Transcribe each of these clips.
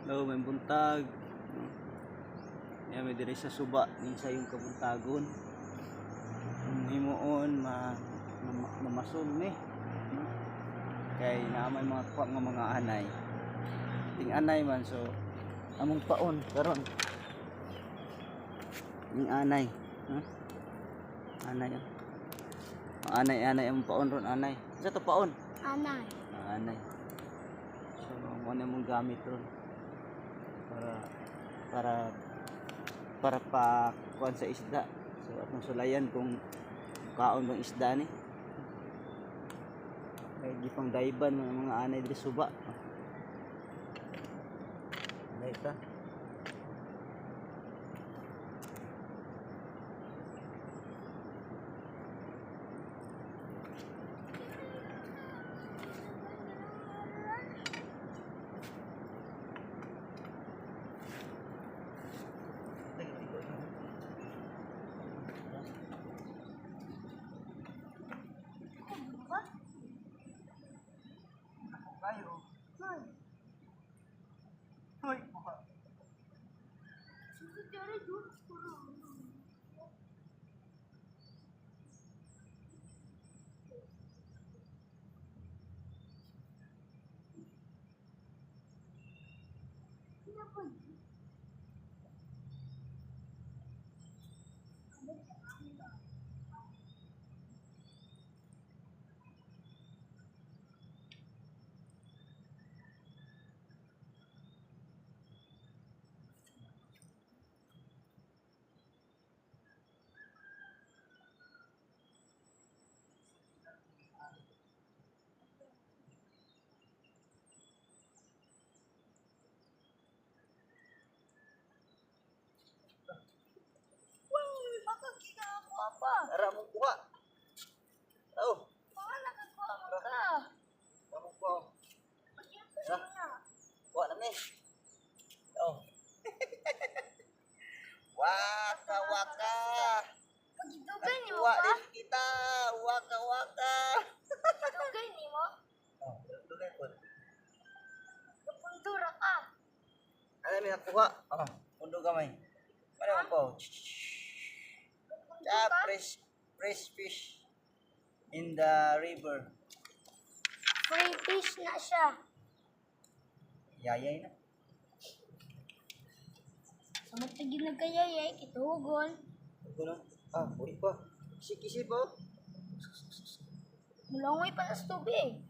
Hello, may buntag. Yan, may diri sa suba ning sayong kabuntagon. Kung himuon ma, mamasol ni. No? Kay naa may mga kuha nga mga anay. Ting anay man, so among paon karon. Ning anay, no? Anay, oh. Anay anay among paon ron, anay. Sa to paon? Anay. Ah, anay. So mo na mong gamit ron para para para pa kuan sa isda. So atong sulayan kung kaon bang isda ni. Kay di pang daiban mga mga anay diri suba. Anay ta. Kayo. Hoy, buka. Uy, baka ginakuha pa. Ara mong kuha. Oh, Baka nakakuha mo ka. ara mong kuha. Pagkita na. Kuha na mi. Oh. Waka waka. Pagidugay ni mo Kuha pa? din kita. Waka waka. Pagidugay ni mo? Oh, dugay po. Kapundura ka. Ano may nakuha? Oh, pundo gamay. Ano po? Kapundo Ah, ka? Fresh fresh fish in the river. Free fish na siya. Yayay na. Sa matagi nagkayayay, kitugon. Gulo. Ah, uri pa. Kisi-kisi po. Mulangoy pa na sa tubig.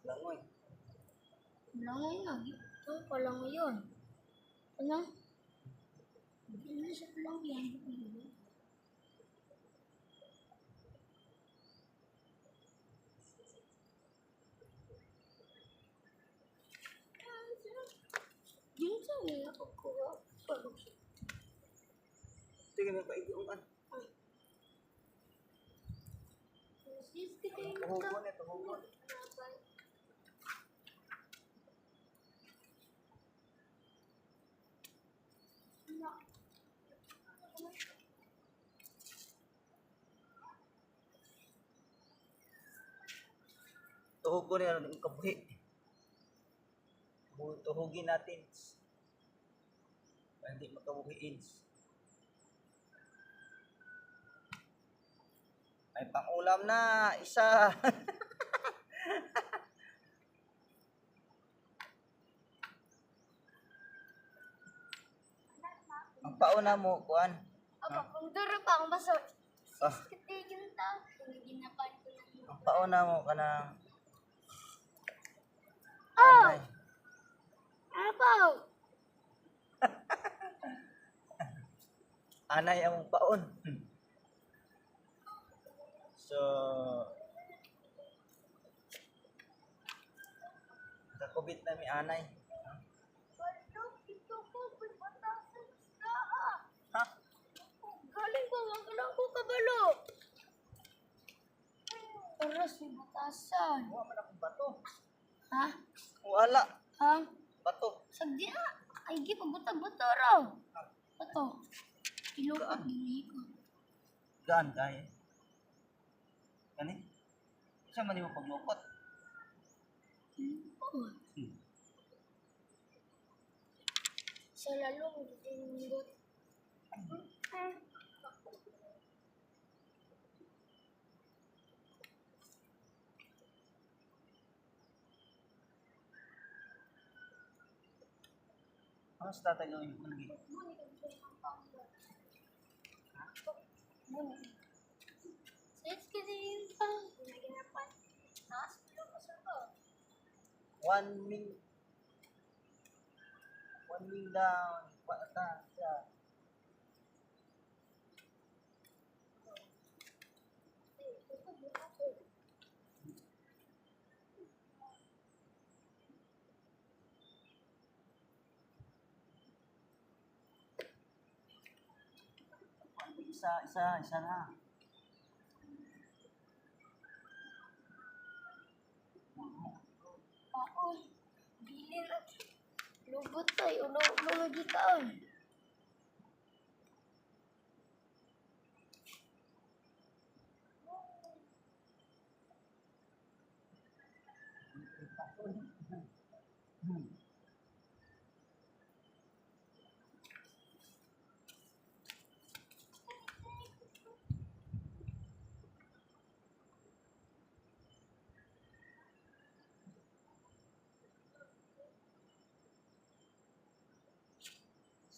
Langoy. Mulangoy na. Ito, palangoy yun. Ano? Hindi na siya palangoy yan. Yun sa nila pagkuha. Tingnan mo pa iguan. Tuhugon na, tuhugon. Tuhugon na yung kabuhi. Tuhugin natin. Para hindi makabuhiin. May pangulam na, isa. Ang pauna mo, kuan. Aba, pundura pa ang baso. Ah, Katigil ta. Ginapan ko na. Ang pauna mo kanang Oh! anay. Ano pa? Anay ang paon. So, nakakubit na mi anay. Walo, ito ko, may batasan isda ah. Ha? Galing ko, wag lang ko kabalo. Pero si batasan. Wala man akong bato. Ha? Wala. Ha? Bato. Sagdi na. Ay, gi, pagbuta-buto raw. Bato. Ilupot, gini ko. Gaan kaya. Kani? Isa man mo paglukot. Ilupot. Sa lalong dindot. Eh. Ano sa tatay gawin ko lagi? One ming. One ming down. Wata siya. Isa, isa, isa na. Paon. Bilin at lubot tayo. Ulo, ulo lagi kaon.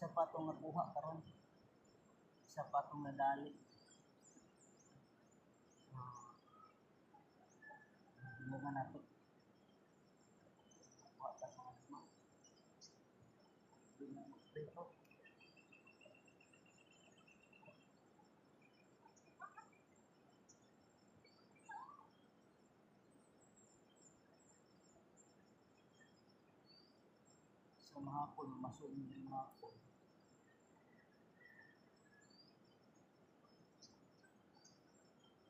Isa pa itong nakuha karon. Isa pa itong nadali. Ah, tulungan natin. Kuha ta sa mga. Hindi na mag-pray ko. Sa mahapon, masunog yung mahapon.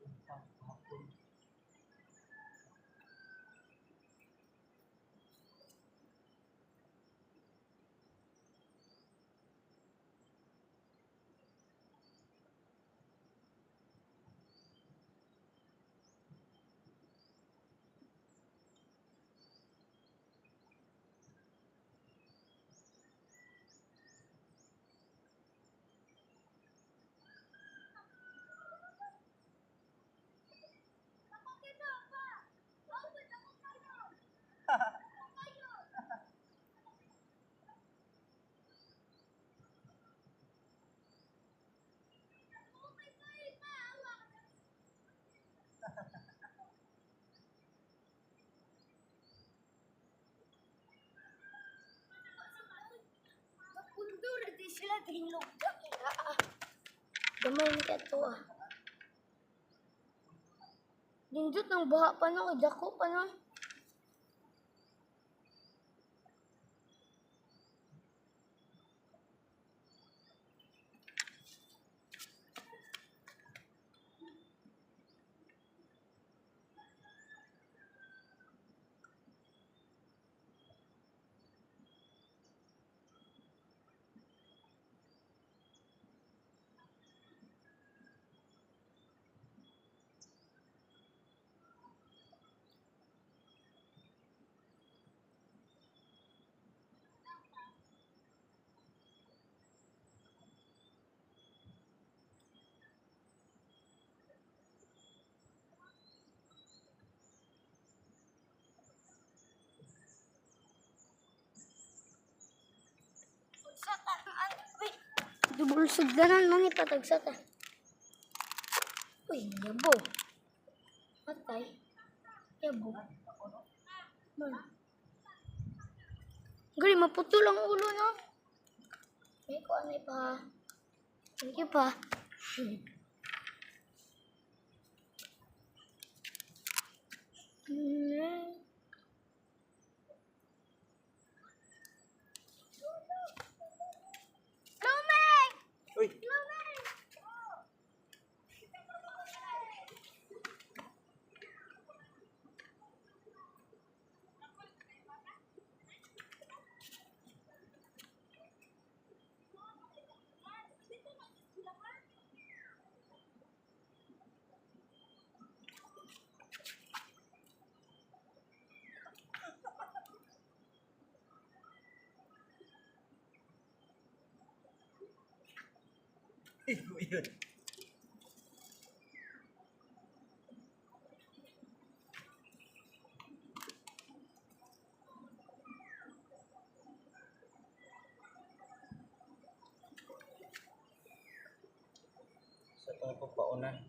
Punta, mahapon. Kapundura di sila tinlog. Gamay ni kato ah. Dindot ng baha pa no, dako pa no. Dubol sugdanan man ni patagsa ta. Uy, yabo. Patay. Yabo. Man. Gari, maputol ang ulo, no? May kuan ay pa. Thank you pa. Lumeng! Uy! Lumeng! Igo yun. Sa itong pagpaunan.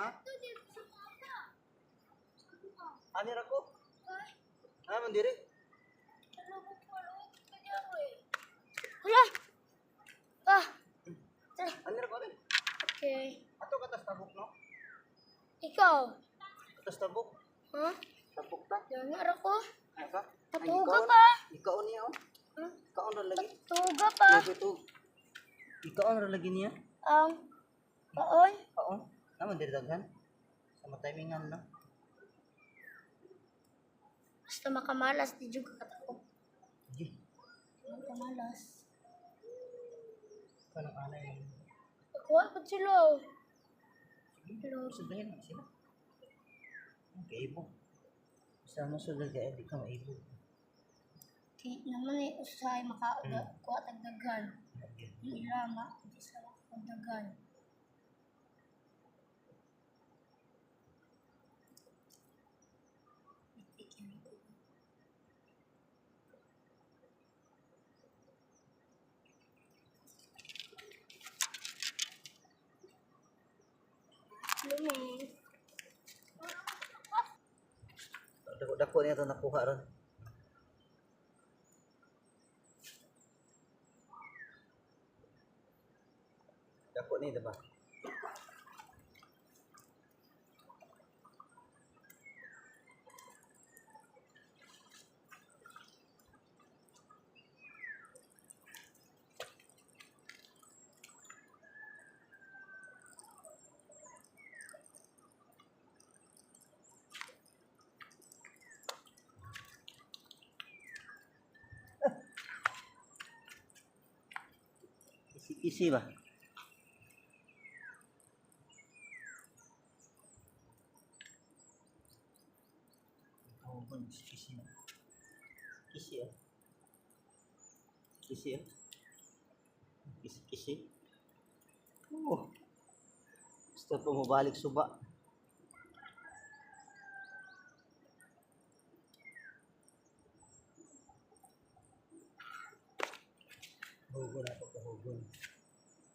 Ha? Ani ra ko? Ha, mandiri? Hala! Ah! Tara. Ani ra ko rin? Okay. Ato katas tabok, no? Ikaw? Katas tabok. Ha? Tabok ta. Langar ako. Ano ka? Patuga pa. Ikaon niya, oh. Ha? Ikaon ra lagi. Patuga pa. Lagi to. Ikaon ra lagi niya. Ang paon. Kaon. Naman diri daghan. Sa matimingan, no? Basta makamalas, di juga katako. Sige. Makamalas. Kanang anay. Kuha ko sila. Sige, sudahin na sila. Ang kaibog. Basta mo sugod ka, di ka maibog. Di naman eh, usahay makakuha tagdagan. Yung ila, ma, di sila makakadagan. Luming. Dako-dako niya ito nakuha ron. Dako niya, diba? Kisi-kisi ba? Oo, ba? Kisi na. Kisi ah. Kisi ah. Kisi-kisi. Oo. Basta pumabalik suba. Hugo na to, hugo.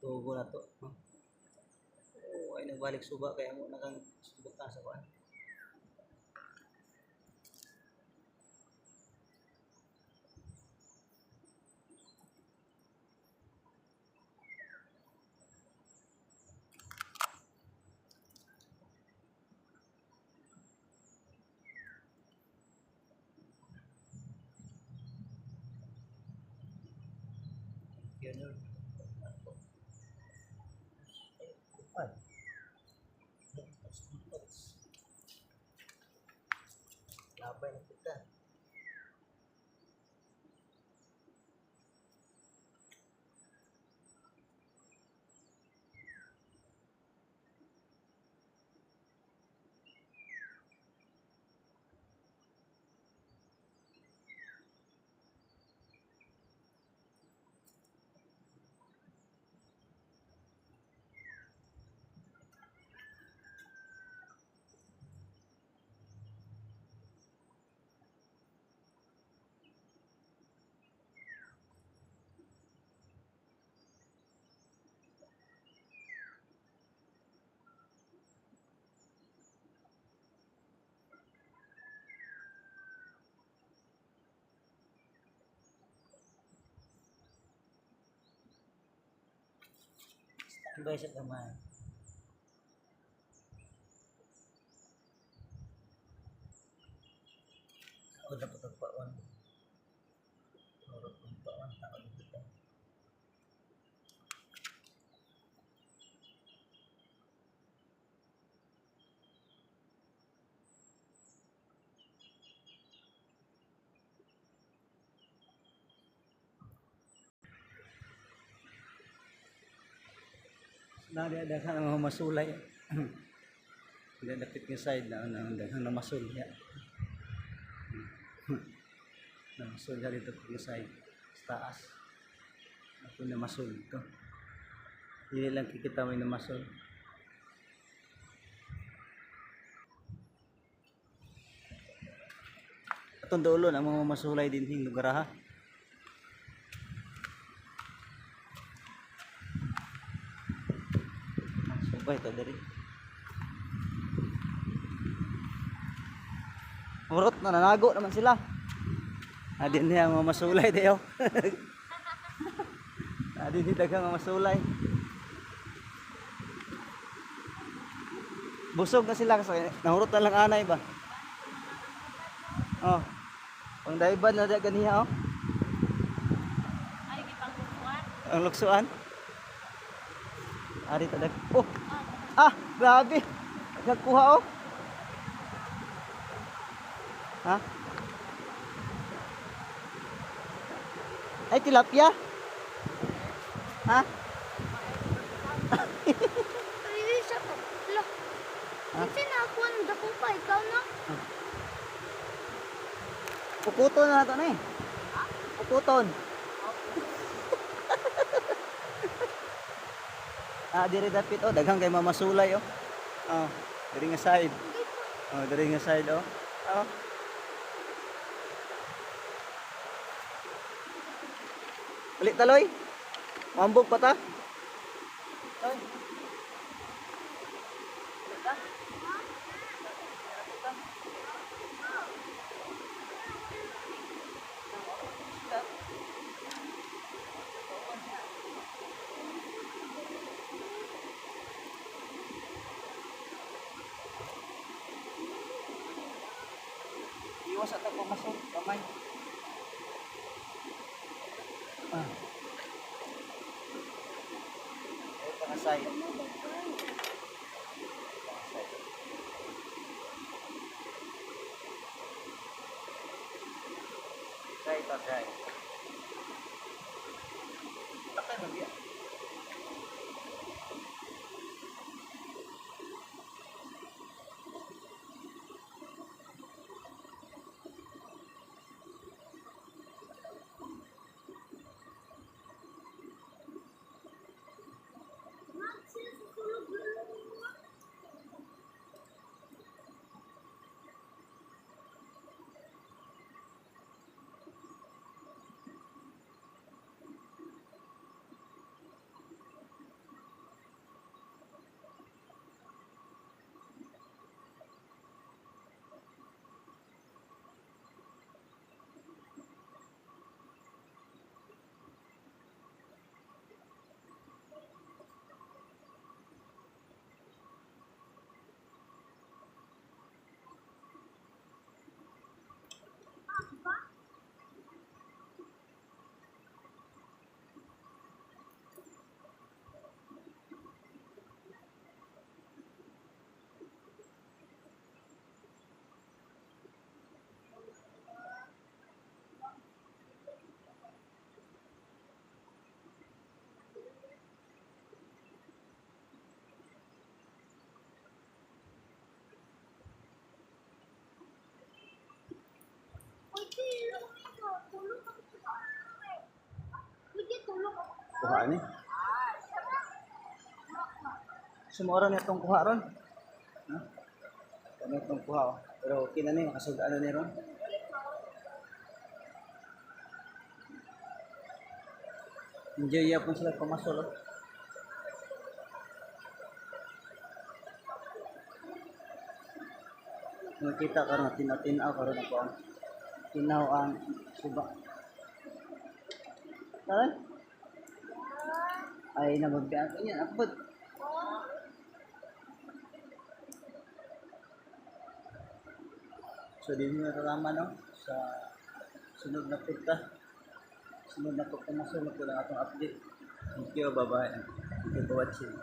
Hugo na to. No? Oo, ay nagbalik suba kaya mo nakang subok sa kuan. Yun yun. Ay. Labay na kita. Tibay sa kamay. Taod na patagpaon. Murot ng paon. Taod na kita. Nari daghan ang mga masulay. Hindi dapit nga side na na daghang namasul ya. Namasul ya dito nga side sa taas. Ako namasul to. Hindi lang kikita may namasul. Atong dulo ang mga masulay din hing lugar ha. Subay to diri. Murot na nanago naman sila. Ah, din niya mga masulay dayo. Ah, din daghang mga masulay. Busog na sila kasi nahurot na lang anay ba. Oh. Pang daiban na di ganiha oh. Ay, gipangkukuan. Ang luksuan. Ari tadag. Oh. Ah, grabe. Nagkuha oh. Ha? Ay, tilapia. Ha? Ay, isa ko. Lo. Kasi nakakuha ng dako pa. Ikaw na. Pukuton na to na eh. Pukuton. Ah, dire dapit oh, daghang kay mamasulay oh. Oh, diri nga side. Oh, diri nga side oh. Oh. Ulit taloy. Mambog pa ta. Toy. Ulit ta. Iwas at pumasok, kamay. Ah. Ito ka side. Side. Try ito, try. Takay ba biya? Sila sa sulog. Kuha ni. Sumora na itong kuha ron. Ha? Ano itong kuha oh. Pero okay na ni, makasugaan na ni ron. Enjoy yapon sila pamasol oh. Makita karon tinaw-tinaw karon ako ang tinaw ang suba. Tara. Ay nabagbian ko niyan. Ako. So di mo nalalaman, no, sa sunod na punta. Sunod na pagkamasol na po lang atong update. Thank you, bye bye. Thank you for watching.